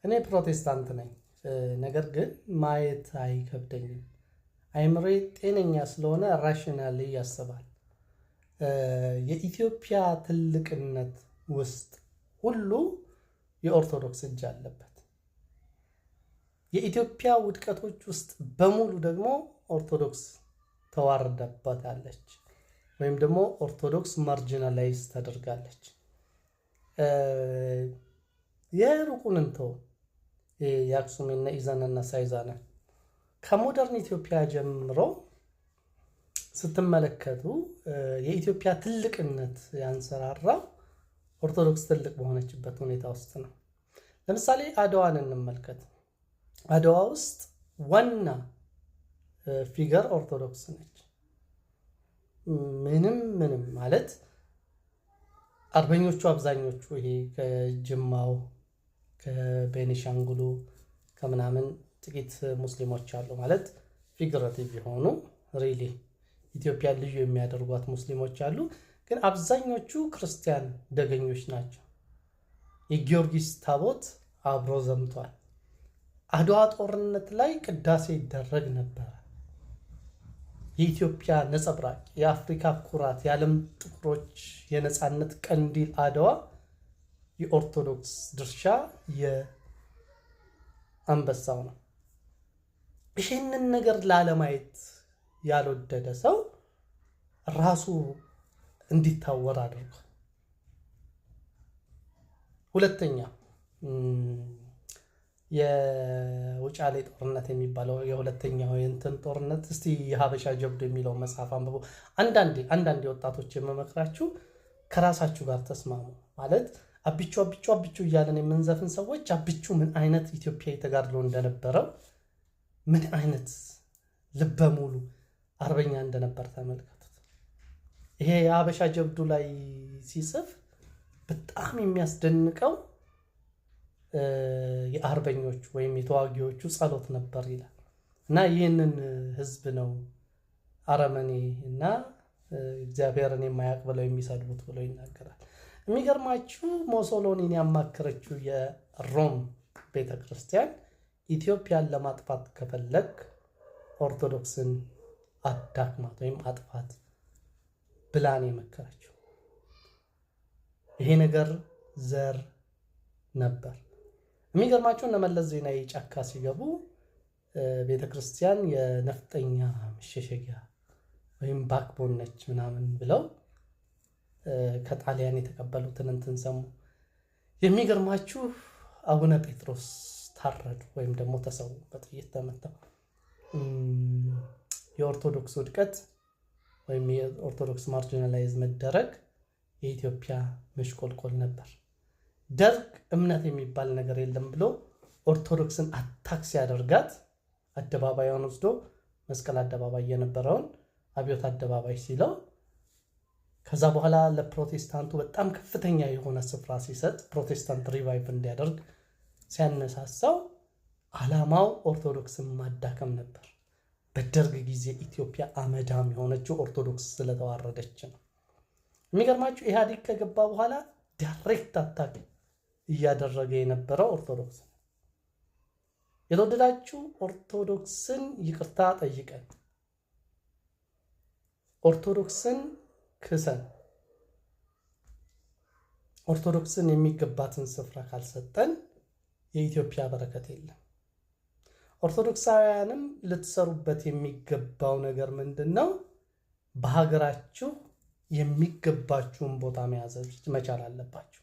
እኔ ፕሮቴስታንት ነኝ፣ ነገር ግን ማየት አይከብደኝም። አይምሮዬ ጤነኛ ስለሆነ rationally ያስባል። የኢትዮጵያ ትልቅነት ውስጥ ሁሉ የኦርቶዶክስ እጅ አለበት። የኢትዮጵያ ውድቀቶች ውስጥ በሙሉ ደግሞ ኦርቶዶክስ ተዋርዳበታለች ወይም ደግሞ ኦርቶዶክስ marginalize ተደርጋለች። የሩቁን እንተው፣ የአክሱም የነ ኢዛናና ሳይዛና፣ ከ modern ኢትዮጵያ ጀምሮ ስትመለከቱ የኢትዮጵያ ትልቅነት ያንሰራራው ኦርቶዶክስ ትልቅ በሆነችበት ሁኔታ ውስጥ ነው። ለምሳሌ አድዋን እንመልከት። አድዋ ውስጥ ዋና figure ኦርቶዶክስ ነች። ምንም ምንም ማለት አርበኞቹ አብዛኞቹ ይሄ ከጅማው፣ ከቤኒሻንጉሉ፣ ከምናምን ጥቂት ሙስሊሞች አሉ፣ ማለት figurative የሆኑ really ኢትዮጵያን ልዩ የሚያደርጓት ሙስሊሞች አሉ። ግን አብዛኞቹ ክርስቲያን ደገኞች ናቸው። የጊዮርጊስ ታቦት አብሮ ዘምቷል። አድዋ ጦርነት ላይ ቅዳሴ ይደረግ ነበረ። የኢትዮጵያ ነጸብራቅ፣ የአፍሪካ ኩራት፣ የዓለም ጥቁሮች የነፃነት ቀንዲል አድዋ የኦርቶዶክስ ድርሻ የአንበሳው ነው። ይህንን ነገር ላለማየት ያልወደደ ሰው ራሱ እንዲታወር አድርጓል። ሁለተኛ የውጫሌ ጦርነት የሚባለው የሁለተኛው የእንትን ጦርነት፣ እስቲ የሀበሻ ጀብዱ የሚለው መጽሐፍ አንብቦ። አንዳንዴ አንዳንዴ ወጣቶች የምመክራችሁ ከራሳችሁ ጋር ተስማሙ። ማለት አቢቹ አቢቹ አቢቹ እያለን የምንዘፍን ሰዎች አቢቹ ምን አይነት ኢትዮጵያዊ ተጋድሎ እንደነበረው፣ ምን አይነት ልበ ሙሉ አርበኛ እንደነበር ተመልከቱት። ይሄ የሀበሻ ጀብዱ ላይ ሲጽፍ በጣም የሚያስደንቀው የአርበኞቹ ወይም የተዋጊዎቹ ጸሎት ነበር ይላል። እና ይህንን ህዝብ ነው አረመኔ እና እግዚአብሔርን የማያውቅ ብለው የሚሰድቡት ብሎ ይናገራል። የሚገርማችሁ ሞሶሎኒን ያማከረችው የሮም ቤተክርስቲያን ኢትዮጵያን ለማጥፋት ከፈለግ ኦርቶዶክስን አዳክማት ወይም አጥፋት ብላ ነው የመከረችው። ይሄ ነገር ዘር ነበር። የሚገርማችሁ እነ መለስ ዜናዊ ጫካ ሲገቡ ቤተክርስቲያን የነፍጠኛ መሸሸጊያ ወይም backbone ነች ምናምን ብለው ከጣሊያን የተቀበሉትን እንትን ሰሙ። የሚገርማችሁ አቡነ ጴጥሮስ ታረዱ ወይም ደግሞ ተሰዉ፣ በጥይት ተመተው። የኦርቶዶክስ ውድቀት ወይም የኦርቶዶክስ marginalize መደረግ የኢትዮጵያ መሽቆልቆል ነበር። ደርግ እምነት የሚባል ነገር የለም ብሎ ኦርቶዶክስን attack ሲያደርጋት፣ አደባባይዋን ወስዶ መስቀል አደባባይ የነበረውን አብዮት አደባባይ ሲለው፣ ከዛ በኋላ ለፕሮቴስታንቱ በጣም ከፍተኛ የሆነ ስፍራ ሲሰጥ፣ ፕሮቴስታንት revive እንዲያደርግ ሲያነሳሳው ዓላማው ኦርቶዶክስን ማዳከም ነበር። በደርግ ጊዜ ኢትዮጵያ አመዳም የሆነችው ኦርቶዶክስ ስለተዋረደች ነው። የሚገርማችሁ ኢህአዴግ ከገባ በኋላ direct attack እያደረገ የነበረው ኦርቶዶክስ ነው። የተወደዳችሁ፣ ኦርቶዶክስን ይቅርታ ጠይቀን፣ ኦርቶዶክስን ክሰን፣ ኦርቶዶክስን የሚገባትን ስፍራ ካልሰጠን የኢትዮጵያ በረከት የለም። ኦርቶዶክሳውያንም ልትሰሩበት የሚገባው ነገር ምንድን ነው? በሀገራችሁ የሚገባችሁን ቦታ መያዝ መቻል አለባችሁ።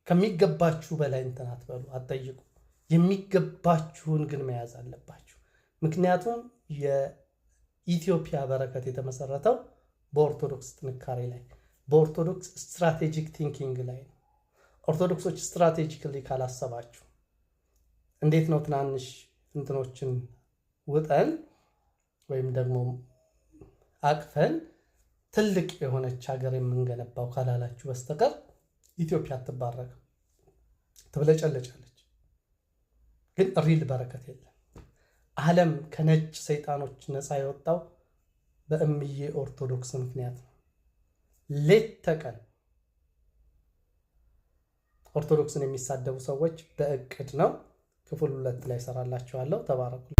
ከሚገባችሁ በላይ እንትን አትበሉ፣ አትጠይቁ። የሚገባችሁን ግን መያዝ አለባችሁ። ምክንያቱም የኢትዮጵያ በረከት የተመሰረተው በኦርቶዶክስ ጥንካሬ ላይ፣ በኦርቶዶክስ strategic thinking ላይ ነው። ኦርቶዶክሶች strategically ካላሰባችሁ እንዴት ነው ትናንሽ እንትኖችን ውጠን ወይም ደግሞ አቅፈን ትልቅ የሆነች ሀገር የምንገነባው ካላላችሁ በስተቀር ኢትዮጵያ አትባረክም፣ ትብለጨለጫለች። ግን real በረከት የለም። ዓለም ከነጭ ሰይጣኖች ነፃ የወጣው በእምዬ ኦርቶዶክስ ምክንያት ነው። ሌት ተቀን ኦርቶዶክስን የሚሳደቡ ሰዎች በእቅድ ነው። ክፍል 2 ላይ እሰራላችኋለሁ። ተባረኩ።